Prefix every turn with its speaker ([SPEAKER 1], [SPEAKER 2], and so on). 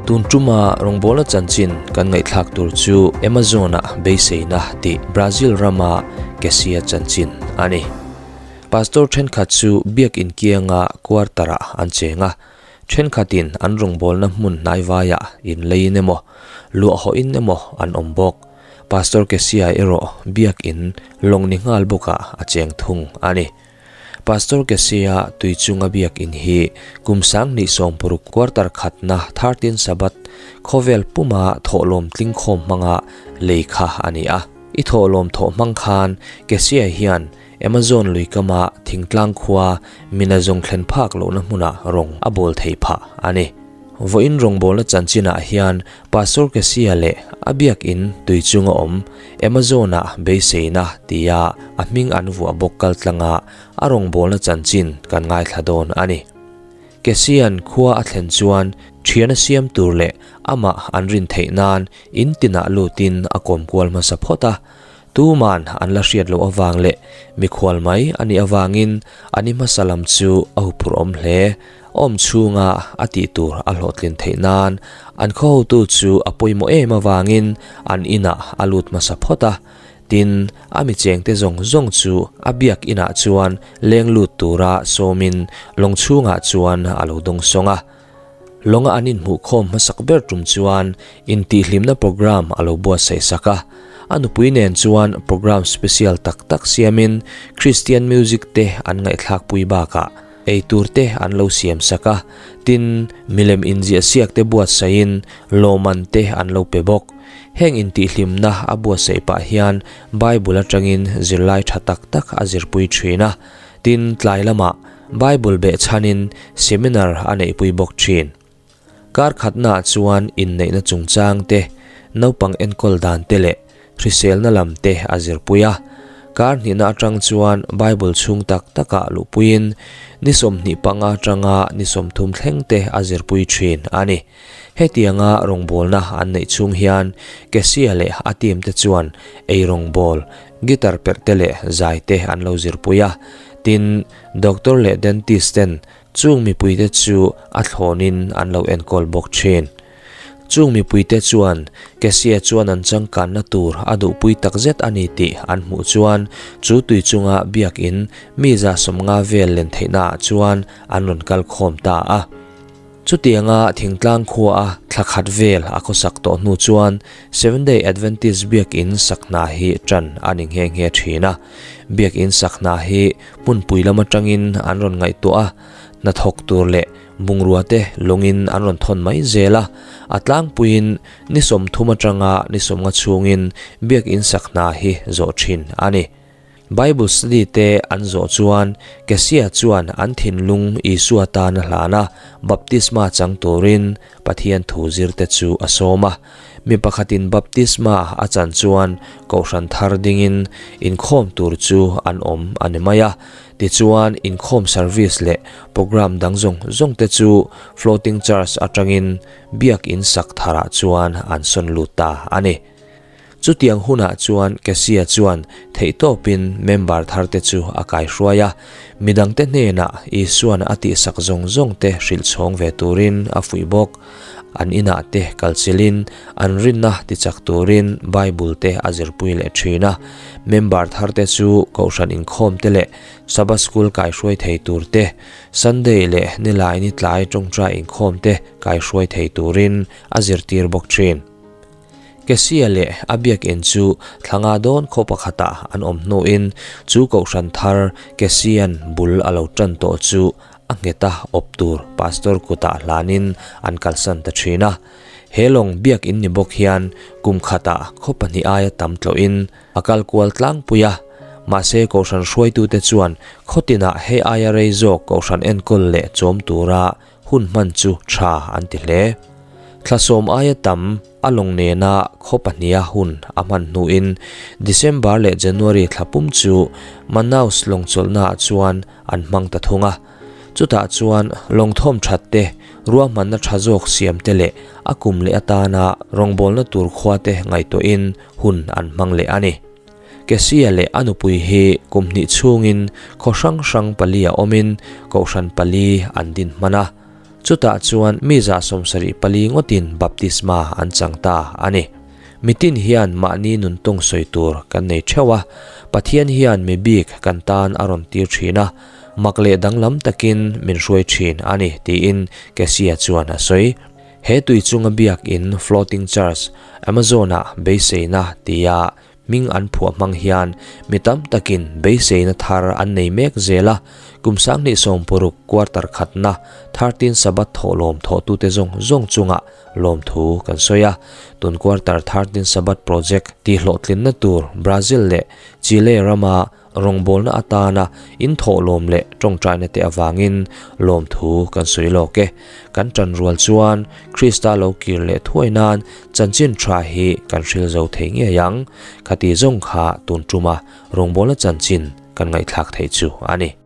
[SPEAKER 1] Tun tuma rawngbawlna chanchin kan ngaihthlak tur chu Amazon-a beiseina tih Brazil rama Kesia chanchin a ni. Pastor thenkhat chu biakin kianga quarter-ah an cheng a, thenkhatin an rawngbawlna hmun hnaivaiah inleiin emaw, luahhawhin emaw an awm bawk. Pastor Kesia erawh biakin lawng ni nghal bawkah a cheng thung a ni. Pastor Kesia tui chunga biakin hi kum 2016 quarter khatna 13 Sabbath khawvel puma thawhlawm tlingkhawm hmanga lei kha a ni a. I thawhlawm thawh hmang khan Kesia hian Amazon luikama thingtlang khua mina zawng thlen phak lohna hmunah rawng a bawl thei phah a ni. Vawiin rawngbawlna chanchinah hian Pastor Kesia leh a biakin tui chunga awm Amazon-ah beiseina tia a hming an vuah bawk kal tlanga a rawngbawlna chanchin kan ngaithla dawn a ni. Kesia'n khua a thlen chuan thian a siam tur leh amah an rin theih nan in tinah lutin a kawm kual hmasa phawt a. Tuman an la hriat loh avang leh mikhual mai a nih avangin an i hmasa lam chu a huphurh awm hle. Awm chhunga a tih tur a hlawhtlin theih nan an khaw hotu chu a pawimawh em avangin an inah a lut hmasa phawt a. Tin, a mi chengte zawng zawng chu a biak inah chuan leng lut tura sawmin lawng chhungah chuan a lo dawng sawng a. Lawnga an inhmuhkhawm hmasak ber tum chuan intihhlimna programme a lo buatsaih sak a. A nupui nen chuan programme special tak tak siamin Christian music te an ngaihthlakpui bakah eitur te an lo siam sak a. Tin, milem inziahsiak te buatsaihin lawmman te an lo pe bawk. Heng intihhlimna a buatsaih pah hian Bible atangin zirlai tha tak tak a zirpui thin a. Tin, tlai lamah Bible behchhanin seminar a neihpui bawk thin. Kar khatnaah chuan inneihna chungchang te, naupang enkawl dan te leh hriselna lam te a zirpui a. Kar hnihna atang chuan Bible chhung tak takah luhpuiin ni 25 atanga ni 30 thleng te a zirpui thin a ni. Hetianga rawngbawlna an neih chhung hian Kesia leh a team te chuan ei rawngbâwl, guitar perh te leh zai te an lo zirpui a. Tin, doctor leh dentist ten chung mipuite chu a thlawnin an lo enkawl bawk thin. Chung mipuite chuan Kesia chuan an changkanna tur a duhpui takzet a ni tih an hmuh chuan chu tui chunga biakin mi 150 vel len theihnaah chuan an rawn kal khawm ta a. Chutianga thingtlang khuaa thla khat vel a khawsak tawh hnu chuan Seventh-day Adventist biakin sak hna hi ṭan a ni nghe nghe ṭhin a. Biakin sak hna hi hmunpui lam aṭangin an rawn ngaihtuah a, hnathawk tur leh bungrua te lawngin an rawn thawn mai zel a. A tlangpuiin ni 30 aṭanga ni 50 chhungin biakin sak hna hi zawh ṭhin a ni. Bible study te an zawh chuan Kesia chuan an thinlung Isua tan a hlan a, baptisma chang turin Pathian thu zir te chu a sawm a. Mi pakhatin baptisma a chan chuan kohhran thar dingin inkhawm tur chu an awm a ni mai a. Tichuan inkhawm service leh program dang zawng zawng te chu Floating Church atangin biakin sak tharah chuan an sawn lut ta a ni. Chutiang hunah chuan Kesia chuan theihtawpin member tharte chu a kaihruai a, midangte hnenah Isua'n a tihsak zawng zawngte hrilh chhawng ve turin a fuih bawk. An inah te kalchilhin an rinna tichak turin Bible te a zirpui leh thin a. Member tharte chu kohhran inkhawmte leh Sabbath School kaihruai thei turte, Sunday leh Nilaini tlai tawngtai inkhawmte kaihruai thei turin a zirtir bawk thin. Kesia leh a biakinn chu thlanga dawn khaw pakhatah an awm hnuin chu kohhran thar Kesia'n bul a lo tan tawh chu a ngheta awp tur pastor kutah hlanin an kalsan ta thin a. He lawng biakinn ni bawk hian kum khatah khaw pahnih aia tam tlawhin a kal kual tlangpui a. Mahse kohhran hruaitute chuan khaw tinah hei aia rei zawk kohhran enkawl leh chawm tura hun hman chu tha an ti hle. Thlasawm aia tam a lawng nena khaw pahniha hun a hman hnuin December leh January thla pum chu Manaus lawngchawlhnaah chuan an hmang ta thung a. Chutah chuan lawngthawm that te, ruahmanna tha zawk siam te leh a kum leh atana rawngbawlna tur khua te ngaihtuahin hun an hmang leh a ni. Kesia leh a nupui hi kum hnih chhungin khaw hrang hrang pali a awmin kohhran pali an din hman a. Chutah chuan mi 74 ngawtin baptisma an chang ta a ni. Mitin hian mahni nuntawng sawi tur kan nei theuh a, Pathian hian mi bik kan tan a rawn tir thin a, mak leh danglam takin min hruai thin a ni, tiin Kesia chuan a sawi. He tui chunga biakin Floating Church, Amazon-ah beiseina tia Hming an phuah hmang hian mi tam takin beiseina thar an nei mek zel a, kum 2060 quarter khatna 13 Sabbath thawhlawm thawhtute zawng zawng chungah lawmthu kan sawi a. Tun quarter 13 Sabbath project tihhlawhtlinna tur Brazil leh Chile rama Rawngbawlna atana in thawhlawm leh tawngtaina te avangin lawmthu kan sawi lawk e. Kan tan rual chuan Krista lo kir leh thuai nan chanchin tha hi kan hril zo thei ngei ang. Khati zawng kha tun tuma rawngbawlna chanchin kan ngaihthlak theih chu a ni.